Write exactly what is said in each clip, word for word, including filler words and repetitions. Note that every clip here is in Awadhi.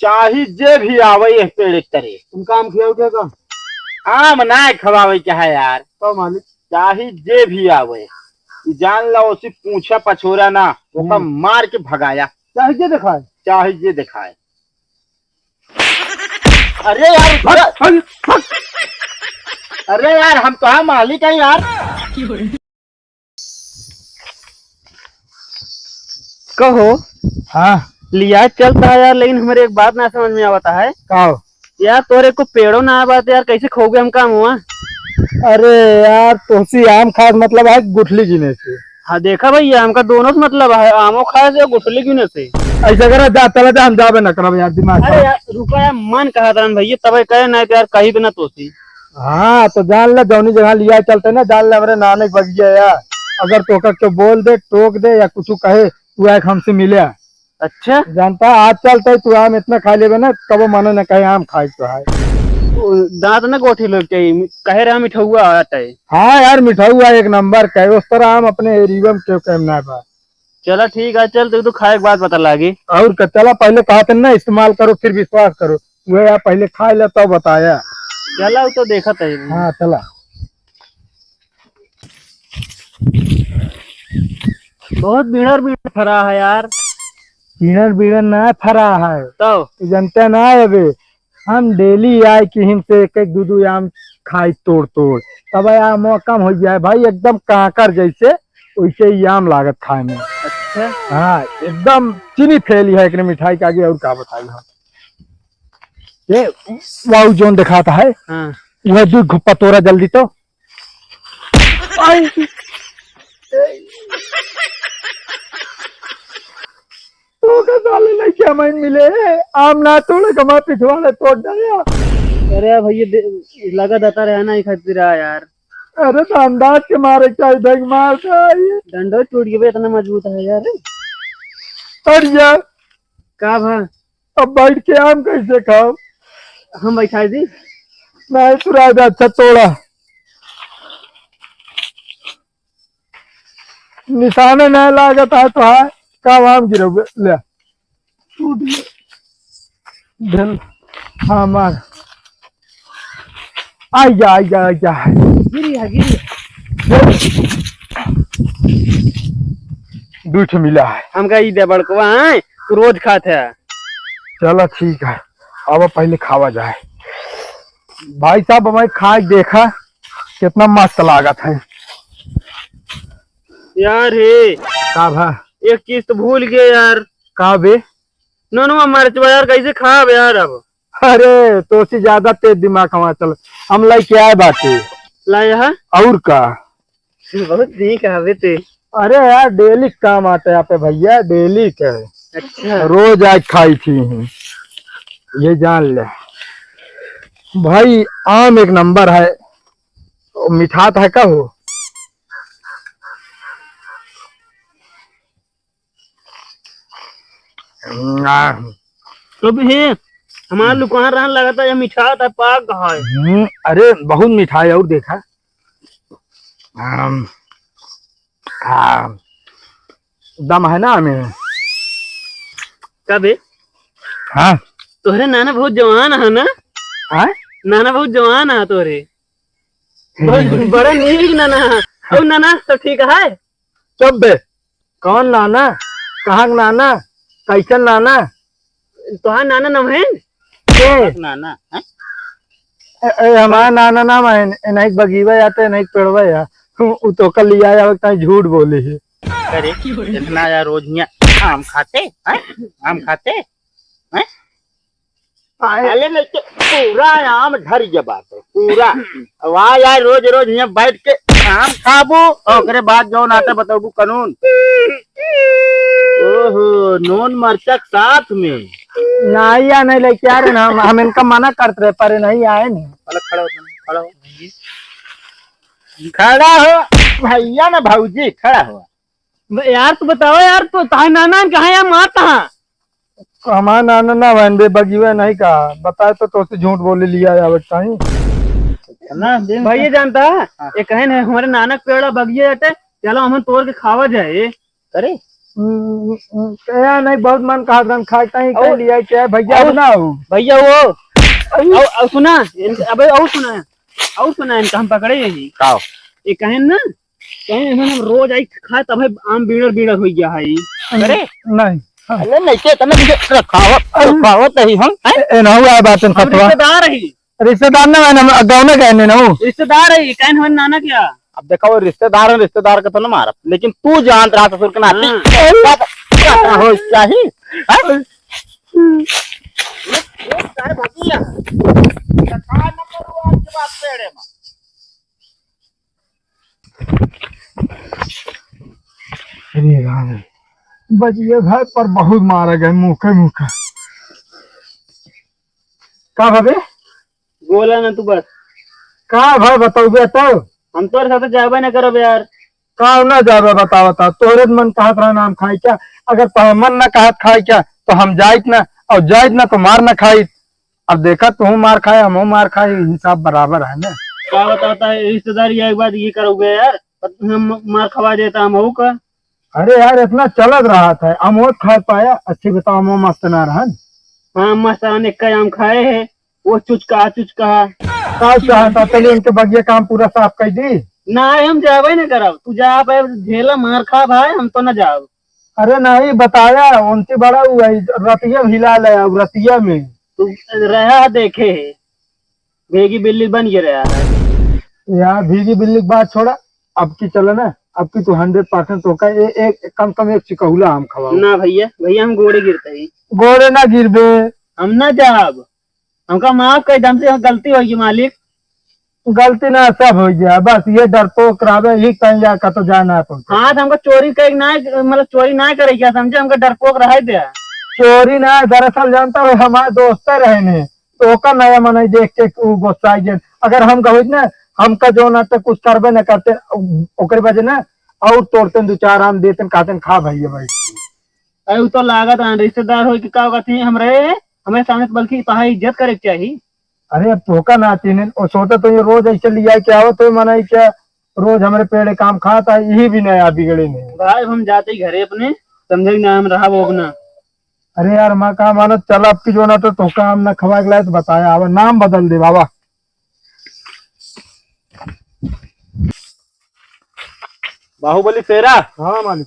चाहे जे भी आवे एह पेड़ के तरे। उनका आम खियाओ क्या का? आम ना खवावे के है यार। तो मालिक? चाहे जे भी आवे, ई जान ला, उसी पूछा पछोरा ना, ओका हम्म। मार के भगाया। चाहे जे दिखाए। चाहे जे दिखाए। अरे यार, भाग, भाग, भाग। अरे यार, हम तो हाँ मालिक हैं यार। कहो। हाँ। लिया चलता है यार, लेकिन हमरे एक बात ना समझ में आवता है। का हो? यार, तोरे को पेड़ो ना बात यार, कैसे खो गए हमका मुआ? अरे यार, तोसी आम खास मतलब है गुठली गिने से। हाँ, देखा भैया, हमका दोनों से मतलब है, आमो खाए से और गुठली गिने से। ऐसा करा, जा, चला जा, हम जाबे ना करब यार, दिमाग अरे खराब। यार, रुका यार, मन कहा था भैया, तबे कहे नहीं तो यार, कही भी ना तोसी। हाँ, तो जान ले, जौनी जगह लिया चलते ना, जान ले, हमरे नाने के बगिया यार। अगर तोका क्यों बोल दे, टोक दे या कुछ कहे, तू आके हमसे मिले। अच्छा? जानता, आज चलते तू आम इतना खा लेबे ना, कबो मनो न कहे आम खाए तो है। ओ, दांत न गोठी लोग चाहिए, कहे रहा मिठौआ आता है। हाँ यार, मिठौआ एक नंबर का है, उस तरह आम अपने एरिया में क्यों कम ना बा। चला ठीक है, चल तू तो खाए के बाद पता लागी। और का, चला पहले कहा था ना, इस्तेमाल करो फिर विश्वास करो, वह यार पहले खा ले तब बताया। चला, वो तो देखा था। हाँ, चला। बहुत बीणर बीणर फरा है यार। बीणर बीणर ना फरा है। तो? तू जानते ना है अबे, हम डेली आए कि हिम से एक एक दो दो आम खाई तोड़ तोड़। तब यार मौका हो जाए भाई, एकदम कांकर जैसे, वैसे ही आम लागत खाए में। अच्छा। हाँ, एकदम चीनी फेल है एक मिठाई के आगे, और का बताई हम। ये वाऊ जोन दिखाता है। हाँ। वह दू घुप्पा तोरा जल्दी तो। आई। तोका साले लइका मन मिले, आम ना तोड़े, कमा पिछवाड़े तोड़ डाया। अरे भैया, दे-, लगा देता रहे ना, ई खातिर आ यार। अरे तो अंदाज के मारे क्या इधर मार का ये? डंडो टूट गया, इतना मजबूत है यार। अरे यार। का भा? अब बैठ के आम कैसे खाओ? हम बैठाई दी। नहीं, तू राजा अच्छा तोड़ा। निशाने नहीं लागत है तो है, का आम गिरब ले। टूट गया। धन, हाँ, मार। आई जा, आई जा, आई जा। गिरी है, गिरी है। दू ठे मिला है। हमका ई दे बड़कवा है, तू रोज खात है। चला ठीक है, अब पहले खावा जाए। भाई साहब, हमारे खा के देखा, कितना मस्त लागत है। यार हे। का भा? एक चीज तो भूल गए यार। का बे? नोनवा मरचवा यार, कैसे खाब यार अब? अरे, तोसी ज्यादा तेज दिमाग हमारा चल। हम लाई के आए बाटे। लाए हा? और का? बहुत नीक हवे ते। अरे यार, डेली काम आते यहाँ पे भैया, डेली के। अच्छा। रोज आज खाई थी ही। ये जान ले। भाई, आम एक नंबर है। मिठात है का हो? ना। तो भी हे, हमार लुकवान रहन लगता, ये मिठात है, पाक है। हम्म, अरे, बहुत मीठा है, और देखा। आम, आम, दम है ना हमें। का बे? हाँ। तोहरे नाना बहुत जवान है ना? हाँ? नाना बहुत जवान है तोहरे। बहुत बड़ा नीक नाना है। और नाना, सब ठीक है? चुप बे। कौन नाना? कहाँ के नाना? कैसन नाना? तोहार नाना नाम है? के? नाना, हैं? ए, ए, हमारा नाना नाम है, ए, नहीं बगीवा या तो नहीं पेड़वा या। उ, उ तो कल लिया या, ताई झूठ बोली है। अरे, इतना यार रोज हियां आम खाते, हैं? आम खाते, हैं? आए। अरे नहीं तो पूरा आम झर गया बाटे, पूरा। वाह यार, रोज रोज हियां बैठ के आम खाबू, और ओकरे बाद जौन आटे बतौबू कानून। ओहो, नून मरचा के साथ में। नहीं या नहीं लेके आ रहे ना, हम, हम इनका मना करते रहे, पर नहीं आए नहीं। पहले खड़ा हो, खड़ा हो। खड़ा हो, भैया ना भौजी, खड़ा हो। यार, तू बतावा यार, तू ताहे नाना कहाँ या माँ तहाँ? हमार नाना ना बहन बे, बगीवा नहीं का, बताए तो तोसे झूठ बोले लिया या बच्चा ही। ना, दिन भैया जानता है, हाँ। ये कहे नहीं, हमारे नाना के पेड़ा बगिया जाते, चलो हम तोड़ के खावा जाए। अरे, हम्म, हम्म, ए, नहीं, बहुत मन कहत रहन खाए, कहीं और, कहीं लिया के, भैया और, बनाओ। भैया वो, अरे। और, और सुना, इन-, अबे और सुना, और सुना, इनका हम पकड़े यही। का? ये कहें ना, कहें हम, हम रोज आई खाए, तब है आम बीड़र बीड़र हो गया है। अरे। नहीं। अरे नहीं, के इतना मुझे रखावत, अरे। रखावत नहीं हम, हैं? ए, ए, ना हुआ है बात, हम सतवा। रिश्तेदार है। रिश्तेदार ना है, हम गाँव में गए नहीं ना हूँ। रिश्तेदार है, कहन हमारे नाना क्या? अब देखा, वो रिश्तेदार है, रिश्तेदार का तो ना मारब, लेकिन तू जानत रहा ससुर के नाती। हाँ। क्या, क्या हो चाहिए? हैं? ये, ये सारे भतीजा। सरकार नंबर वन की बात पे अड़े मा। अरे राम, बचिए भाई पर बहुत मारा गए, मुँह के मुँह का। का भावे? बोला ना तू बस। का भाई बताओगे तो? हम तोरे साथ जाबे ना करब यार। का ना जाबे बताओ तो? तोरे मन कहत रहा ना हम खाई क्या? अगर तो मन ना कहत खाई क्या, तो हम जाइत ना, और जाइत ना तो मार ना खाई। अब देखा, तू मार खाए, हम मार खाए, हिसाब बराबर है ना। का बताता है, रिश्तेदारी एक बात ये करोगे यार, हम मार खवा देता हम हो का? अरे यार, इतना चलत रहा था, अमोद खाए पाया, अच्छी बताओ, अमो मस्त ना रहन। हाँ, मस्त रहन, एक का आम खाए है, वो चुचका, चुचका। का चाहता, चलिए इनके बगिया काम पूरा साफ कर दी। ना, हम जाबे ना करब, तू जा, अब झेला मार खा भाई, हम तो ना जाब। अरे नहीं, बताया, उनसे बड़ा हुआ है, रतिया में हिला ले, अब रतिया में। तू रहा देखे है, भेगी बिल्ली बन के रहा है। यार, भीगी बिल्ली की बात छोड़ा, अब की चला ना, अब की तू हंड्रेड परसेंट तो का ए, एक, कम से कम एक चिकहुला आम खवाओ। ना भैया, भैया हम गोड़े गिरते ही। गोड़े ना गिरबे। हम ना जाब, हमका माफ कर दे, हमसे गलती होगी मालिक। गलती ना, सब हो गया, बस ये डरपोक रहबे, ही कहीं जा कतो जा ना पहुंचे। हाँ, तो हमका चोरी करे ना, मतलब चोरी ना करे क्या समझे, हमका डरपोक रहे दे। चोरी ना, दरअसल जानता हो, हमारे दोस्त रहे ने, तो ओकर नया मनई देख के उ गुस्सा गए। अगर हम कहित ना, हमका जो ना तो कुछ करबे ना करते, ओकरे वजह ना और तोड़ते दो चार आम देते, कहते खा भैया भाई। अरे उ तो लागत है रिश्तेदार हो कि का कहती हमरे, हमरे सामने तो बल्कि तहार इज्जत करे के चाहिए। अरे अब तोका ना चीने, और सोचा तो ये रोज ऐसे लिया के आवत हो, मना क्या रोज हमरे पेड़े काम खाता है, यही भी नया बिगड़े नहीं। भाई हम जाते ही घरे अपने, समझे कि ना हम रहा वो अपना। अरे यार, मैं कहा मानो, चल अब की जो ना तो तोका हम ना खवा के लाए तो बताया, अब नाम बदल दे बाबा। बाहुबली शेरा। हाँ मालिक।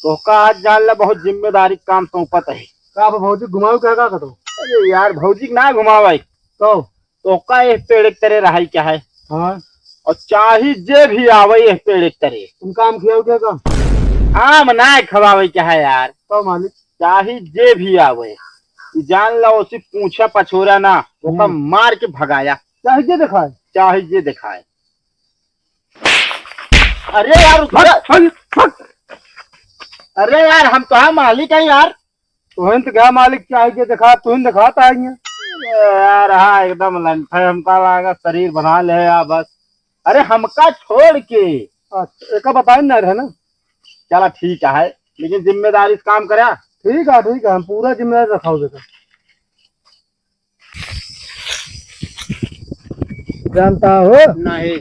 तोहका आज जान ला बहुत जिम्मेदारी काम सौंपत है। का बा भौजी, घुमाऊ क्या का कतो? अरे यार, भौजी के ना घुमावे। तो? तोहका ये पेड़ के तरे रहाई क्या है? हाँ। और चाहे जे भी आवे ये पेड़ के तरे। उनका आम खियाऊ क्या का? आम ना खवावे क्या है यार? तो मालिक। चाहे जे भी आवे, ई जान ला उसी पूछा पछोरा ना, ओका हम्म। मार के भगाया। चाहे जे दिखाए। चाहे जे दिखाए। अरे यार, उस भाग, भाग, भाग। अरे यार, हम तो हाँ मालिक हैं यार। तुहिन तो क्या मालिक, चाहे के दिखा, तुहिन दिखाता है ये। अरे यार, हाँ, एकदम लंठ है, हमका लगा शरीर बना ले यार बस। अरे, हमका छोड़ के। अच्छा, एका बताए ना रहे ना। चला, ठीक है, लेकिन जिम्मेदारी से काम करा। ठीक है, ठीक है, हम पूरा जिम्मेदारी रखाओ बेटा। जानता हो? नहीं।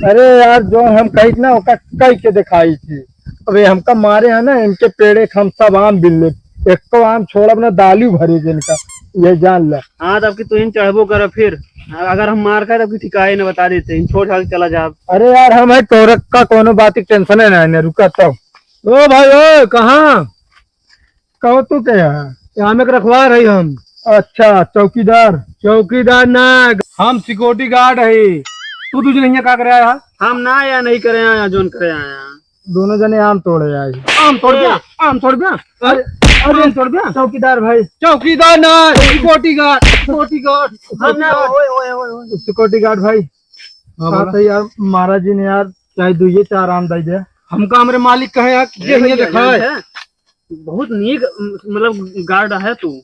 अरे यार, जो हम कही ना, ओका कही के दिखाई थी। अबे हमका मारे है ना, इनके पेड़े के हम सब आम बिल्ले, एको आम छोड़ब ना, दालू भरे के इनका, ये जान ला। हाँ, तब की तुहिन चढ़बो कर फिर, अगर हम मार खाए तब की ठिकाए न बता देते, इन छोड़ छाड़ के चला जाब। अरे यार, हम है तोरक का कोनो बात की टेंशन है ना, ना रुका तब। ओ भाई, ओ, कहाँ? कहो तू क्या है? यहाँ में एक रखवार है हम। अच्छा, चौकीदार? चौकीदार ना, हम सिक्योरिटी गार्ड है। तू तुझे नहीं का करे आया? हम ना आया, नहीं करे आया, जोन करे आया। दोनों जने आम तोड़े आए। आम तोड़ गया, ए। आम तोड़ गया। अरे, अरे, आम तोड़ गया। चौकीदार भाई। चौकीदार ना, सिक्योरिटी गार्ड, सिक्योरिटी गार्ड, हम ना, सिक्योरिटी गार्ड। ओए, ओए, ओए, ओए। सिक्योरिटी गार्ड भाई। हाँ, साथ बोला। है यार, महाराज जी ने यार, चाहे दुइये चार आम दे दे। हमका हमरे मालिक कहे यार, ये ये भैया, ये देखा है। जानते हैं? बहुत नीक, मतलब, गार्ड है तू।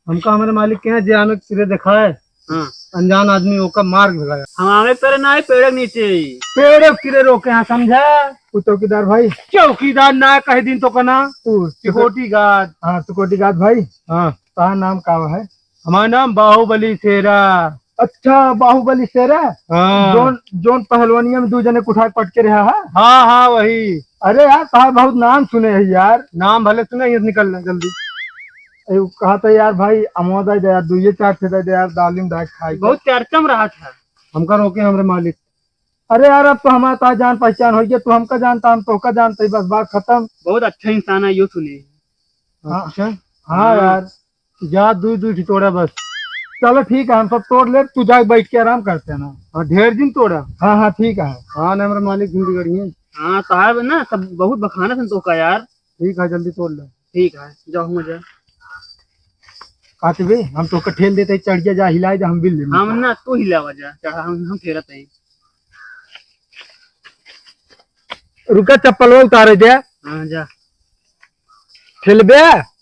हमका हमरे मालिक के यहाँ जे आमे के सिरे देखाए, हाँ। अनजान आदमी ओका मार के भगाया। हम आमे के तरे ना है, पेड़ के नीचे ही। पेड़ के सिरे रोके हैं, समझा? तू चौकीदार भाई। चौकीदार ना कहे दिन तो कना। तू सिक्योरिटी गार्ड। हाँ, सिक्योरिटी गार्ड भाई। हाँ। तार नाम का है? हमारा नाम बाहुबली शेरा। अच्छा, बाहुबली शेर है? हाँ। जोन, जोन पहलवानिया में दू जने कुठार पटके रहा है? हाँ, हाँ, वही। अरे यार, साहब बहुत नाम सुने है यार। नाम भले सुने, ये निकल ले जल्दी। ए, उ कहा था यार भाई, अमवा दे दे यार, दुइये चार ठे दे दे यार, दालिम दाई खाई। बहुत चर्चा में रहा था। हमका रोके हमरे मालिक। अरे यार, अब तो हमारे पास जान पहचान हो गया, तू हमका जानता, हम तोहका जानते, बस बात खत्म। बहुत अच्छा इंसान है, यो सुने। हाँ। अच्छा? हाँ हाँ। यार। जा, दुई दुई ठे तोड़ा बस। चलो ठीक है, हम सब तोड़ ले, तू जाके बैठ के आराम करते ना। हाँ, ढेर दिन तोड़ा। हाँ, हाँ, ठीक है। हाँ, ना, हमारे मालिक भिंडी गड़ी है। हाँ, साहब ना, सब बहुत बखाना सन तोहका यार। ठीक है, जल्दी तोड़ ले। ठीक है, जाओ, हुआ जा। काटबे, हम तोहका ठेल देते, चढ़ जा, जा, हिलाए जा, हम बिल लेंगे। हम ना, तू हिलावा जा, चढ़ा, हम, हम फेरत है। रुका, चप्पलवा उतारे दे। हाँ, जा। ठेलबे?